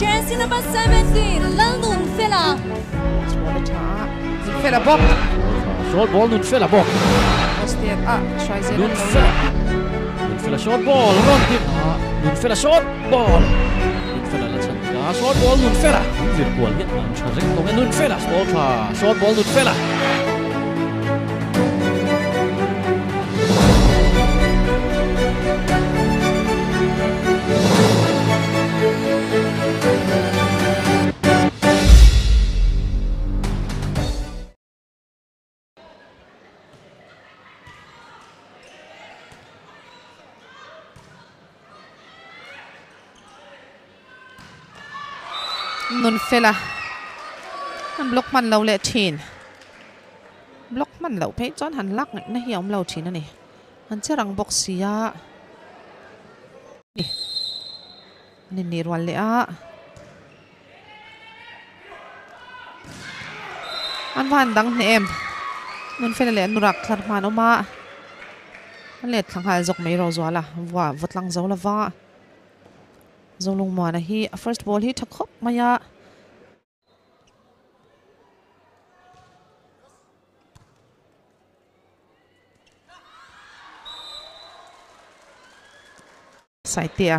Jersey number 17 Lalnunfela. Ball a tha a, Nunfela bawk. Short ball Nunfela bawk. Posted a, Hruaizela lo Nunfela. Nunfela short ball rawn ti a, Nunfela short ball. Nunfela la chhan dik a, short ball Nunfela. An vir kual hian an tha reng tawng e, Nunfela ball tha, short ball Nunfela. Nunfela an block hman lo leh thin. Block hman loh phei chuan han lak ngaihna hi a awm lo thin a ni. An che rang bawk si a. An innih rual leh a. An va han dang hneh em. Nunfela leh Nurak thlar hma an awm a. An let thla nghal zawk mai ro zual a. Vua vaw tlang zo lova. Zolungmuana hi a first ball hi tha khawp mai a. Saitea.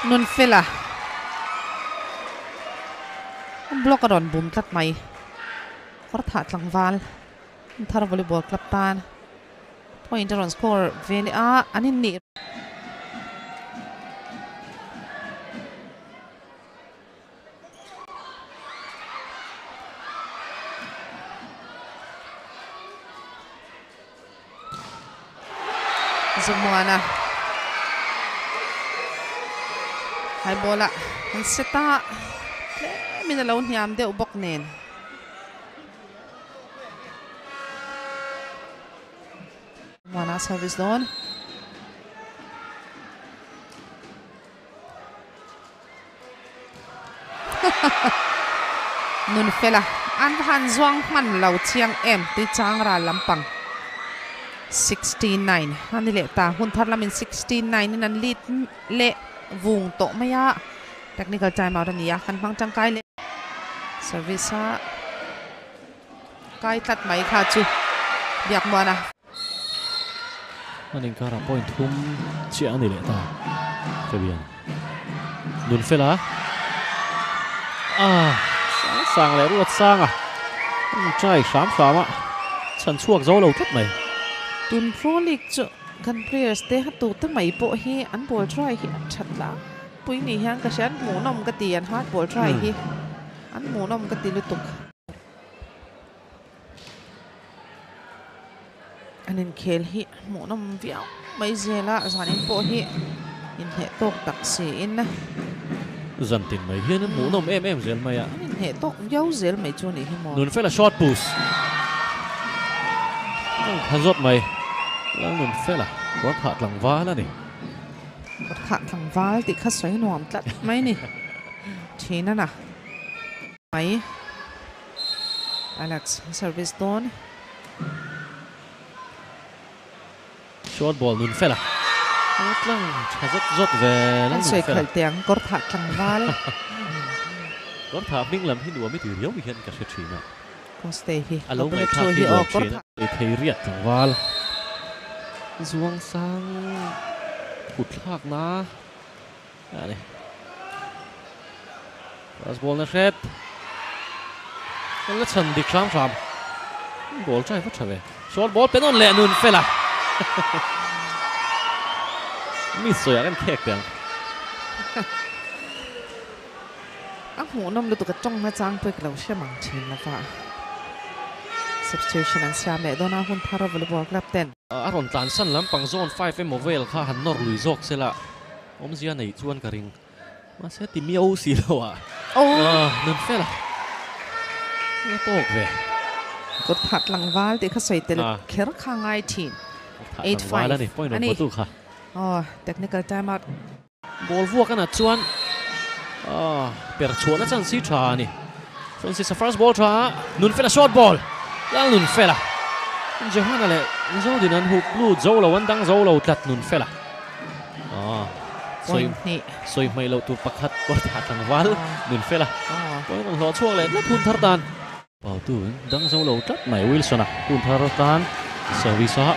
Nunfela. Block a rawn bum tlat mai. Kawr thah tlangval. Thar volleyball club tan. Point a rawn score ve leh a, an innih. Zomuana high ball a an set a, tlemin a lo hniam deuh bawk nen. Muana service dawn. Nunfela an va han zuang hman lo chiang em tui chang ral lampang 69 a ni leh ta hun thar lamin 69 in an lead leh vung tawh mai a technical time out a ni a kan hmang tangkai leh service a kai tlat mai kha chu Biakmuana. An inkarah point thum chiah a ni leh ta Fabian Nunfela ah sang sang leh ruat sang a try hram hram a chhan chhuak zo lo tlat mai. Tun Pro League chu kan players te ha tute mai pawh hi an ball try hi a that tlangpui ni hian ka hria an hmuhnawm ka ti an hard ball try hi an hmuhnawm ka ti lutuk. An inkhel hi hmuhnawm viau mai zel a, zanin pawh hi inhneh tawk tak siin. Zan tin mai hian an hmuhnawm em em zel mai a. An inhneh tawk viau zel mai chu a nih hi maw. Nunfela short push. Ang kha zawt mai. Lal Nunfela kawr thah tlangval a ni. Kawr thah tlangval tih kha sawi nuam tlat mai ni. Thin a na mai. Alex service dawn. Short ball nun fel a. A tlang tha zawt zawt ve lal nun fel a. An sawi khalh teh ang kawr thah tlangval. Kawr thah hming lam hi nuam i ti riau hian ka hre thin a. Kawste hi. A lo ngaihthlak hi nuam thin a. Thei riat tlangval. Zuang sang kut thlak na. A ni. First ball na hret. La chhan dik hram hram. Ball try va tha ve. Short ball pen on leh nun fela. Mi sawi ah kan khek teh ang. A hmuhnawm lutuk a tawng na chang pawh i ka lo hre mang thin lova. Substitution an siam leh dawn a hun thar a volleyball club ten. A rawn tlansan lampang zone 5 emaw vel kha han nawr lui zawk sela. Awmzia nei chuan ka ring. Mahse ti miau si lo a. Nun fel a. La tawk ve. Kut phat tlangval tih kha sawi tel kher kha ngai thin. 8-5 a ni. Point rawn pawtu kha. Aw, technical time out. Ball vuak a nat chuan per chhuahna chance hi tha a ni. Francis a first ball tha a, Nunfela short ball. Lal Nunfela. Johana leh Zodin an hup lut zo lo an dang zo lo tlat nun fel a. Ah, sawi sawi hmaih loh tur pakhat kawr thah tlangval nun fel a. Point rawn hlawh chhuak leh tlat hun thar tan. Pautu dang zo lo tlat mai Wilson-a hun thar tan service a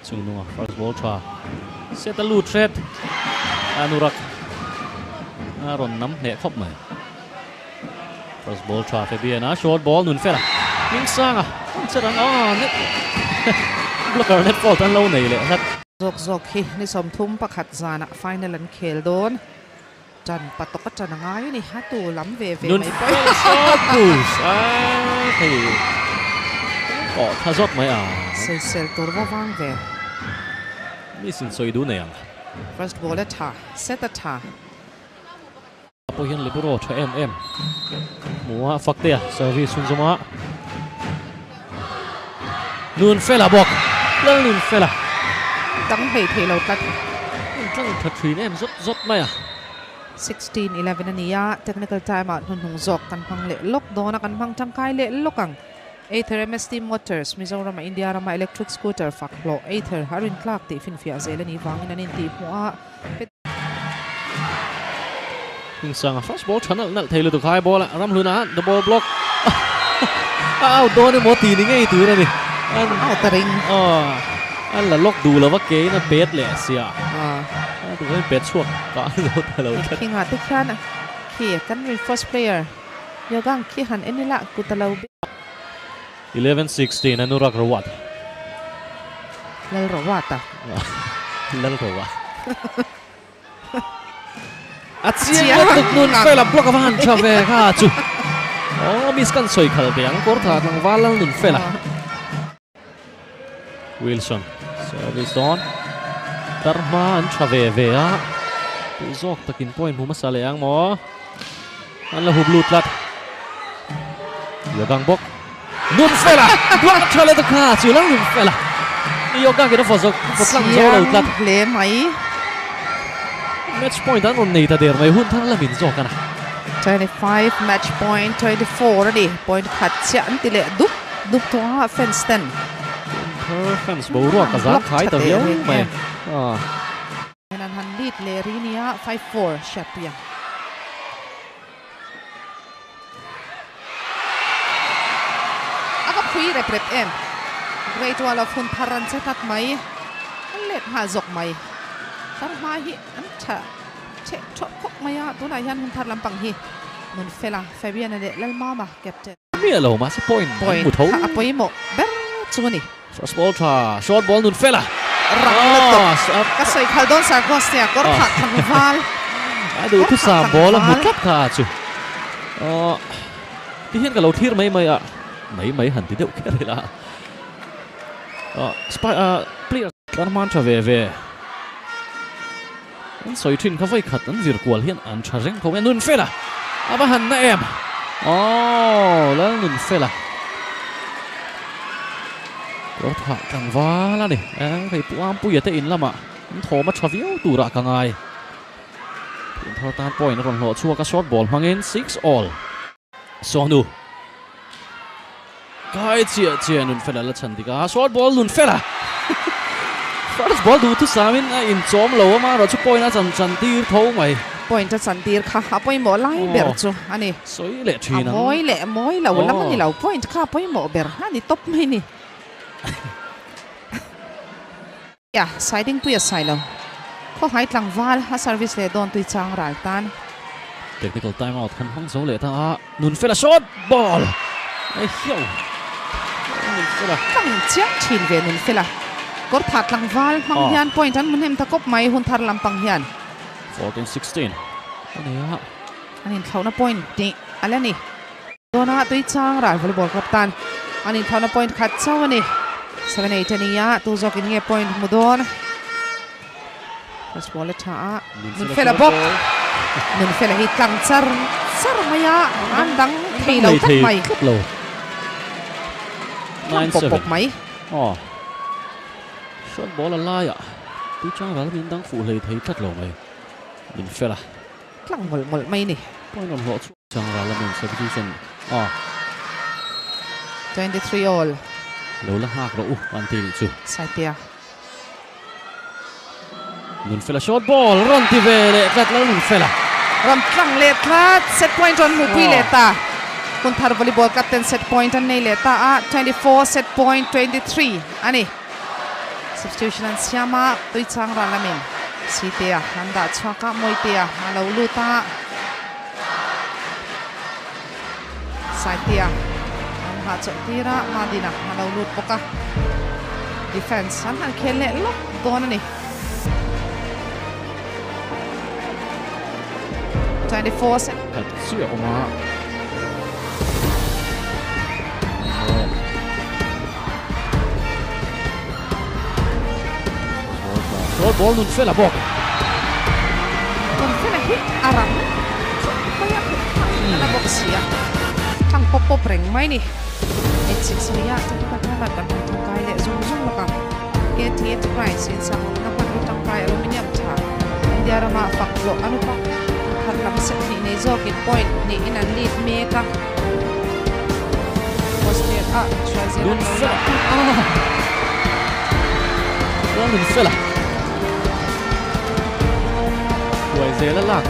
chungnunga first ball tha set a lut hret Anurak a rawn nam hneh khawp mai. First ball tha Fabian a short ball nun fel a hming sang a an che rang a net blocker net fault an lo nei leh hlat. Zawk zawk hi ni 31 zanah final an khel dawn. Tan patok a tan a ngai a ni a tu lam ve ve mai pawh. Nun fel short push a hei pawh tha zawk mai a. Sawisel tur va vang ve. Miss in sawi duh nei ang. First ball a tha set a tha. Pawh hian libero tha em em hmu a fak te a service hun zawm a nun fel a bawk lal nun fel a dang hlei thei lo tlat in tlang tha thin em zawt zawt mai a. 16-11 a ni a, technical time ah hnuhnung zawk kan hmang leh lawk dawn a, kan hmang tangkai leh lawk ang. Ather MST Motors, Mizoram a India rama electric scooter fak hlawh Ather a rintlak tih finfiah zel a nih vangin an intihhmuh a. Hmingsanga first ball tha nalh nalh thei lutuk hai ball a Ramhluna the ball block a out dawn emaw tih ni ngei tur a ni. An out a ring. Aw an la lock duh lova kein a pet leh sia. A duh hian pet chhuak ka an lo ta lo tlat. Khingah te khian khi kan rin first player Yogang khi han en ila kut a lo bik. 11-16 Anurag Rawat. Lal Rawat a. Lal Rawat. A chiang lutuk nun fel a block a va han tha ve kha chu. Aw miss kan sawi khal ve ang kawr tha tlangval lal nun fel a. Wilson service dawn. Tar hma an tha ve ve a. Tih zawk takin point hmu hmasa leh ang maw. An la hup lut tlat. Yogang bawk. Nun fel a! Block a tha leh ta kha chu lo nun fel a. Yogang in a vaw zawk vaw tlang zo lo tlat. Chiang hle mai. Match point an rawn nei ta der mai hun thar lamin zawk a na. 25 match point 24 a ni. Point khat chiah an ti leh dup dup tawh a fans ten. Hun thar fans boruak a zang khai ta viau mai. Hian an han lead leh ri nia 5-4 hriatpui ang. A va phui rep rep em. Great Wall of hun thar an che tlat mai. An let nghal zawk mai. Thar hma hi an tha theh thawh khawp mai a, tunah hian hun thar lampang hi nun fel a, Fabian-a leh Lalmama captain. Miah lo mahse point an hmu tho. Point kha a pawimawh ber chu a ni. First ball tha, short ball nun fel a. Rang lutuk. Ka sawi khal dawn Sir Gostia kawr thah tlangval. A duh thusam ball a hmu tlat kha chu. Ti hian ka lo thlir mai mai a, mai mai han ti deuh kher ila. Spy player tlar hman tha ve ve. An sawi thin kha vawi khat an zir kual hian an tha reng tho mai a, nun fel a, a va han na em! Aww, lal nun fel a. Kawr thah tlangval a ni, hei Pu Ampuia te in lamah an thawm a tha viau turah ka ngai. Tun thar tan point a rawn hlawh chhuak a, short ball hmangin 6 all. Sawhnu kai chiah chiah nun fela la chhan dik a, short ball nun fela first ball duh thusamin a inchawm lo a, amaherawh chu point a chan chan tir tho mai. Point a chan tir kha a pawimawh lai ber chu a ni. Sawi leh thin ang. A mawi leh mawi lo lam a ni lo, point kha a pawimawh ber a ni tawp mai ni. Ia, sai dingpui a sai lo. Khawhai tlangval a service leh dawn tui chang ral tan. Technical time out khan hmang zo leh ta a, Nunfela short ball! Ai hiau! Nunfela. Tlang chiang thin ve Nunfela. Kawr tha tlangval hmang hian point an hmu hnem ta kawp mai hun thar lampang hian. 14-16 a nei a. An inthlauhna point tih a la ni. Tuna tui chang ral volleyball club tan an inthlauhna point khat chauh a ni. 7-8 a ni a, tu zawkin nge point hmu dawn? First ball a tha a, Nunfela bawk. Nunfela hi tlang char char mai a, an dang thei lo tlat mai. Tlang pawp pawp mai. Aw, short ball a laiah tui chang ral min dang fuh hlei thei tlat lo mai. Nunfela. Tlang mawlh mawlh mai ni. Point rawn hlawh chhuak. Chang ral lamin substitution a. 23 all. Lo la hak ro u an ti ni chu. Saitea. Nunfela short ball ron ti ve le tlat lo Nunfela. Ron tlang le tlat set point ron mu pui le ta. Hunthar volleyball captain set point an nei le ta a 24 set point 23 ani. Substitution an siama Tuichang ran lamin. Sitea an da chhuaka Moitea alo luta. Saitea an ha chawlh tira Madina alo lut bawk a. Defense an han khel leh lawk dawn a ni. 24 set. Khat chiah awm a. Short ball Nunfela bawk. Nunfela hi a rang khawp mai a, a la bawk si a. Tlang pawp pawp reng mai ni. 8-6 nia technical timeout kan hmang tangkai leh zung zung lawk ang. KT Enterprise insangawmna hmanraw tangkai aluminium tha India rama fak hlawh an upa thar lam set hnih nei zawkin point hnihin an lead mek a. Post leh ah Hruaizel an lo la. Nunfela. Hruaizel a lak.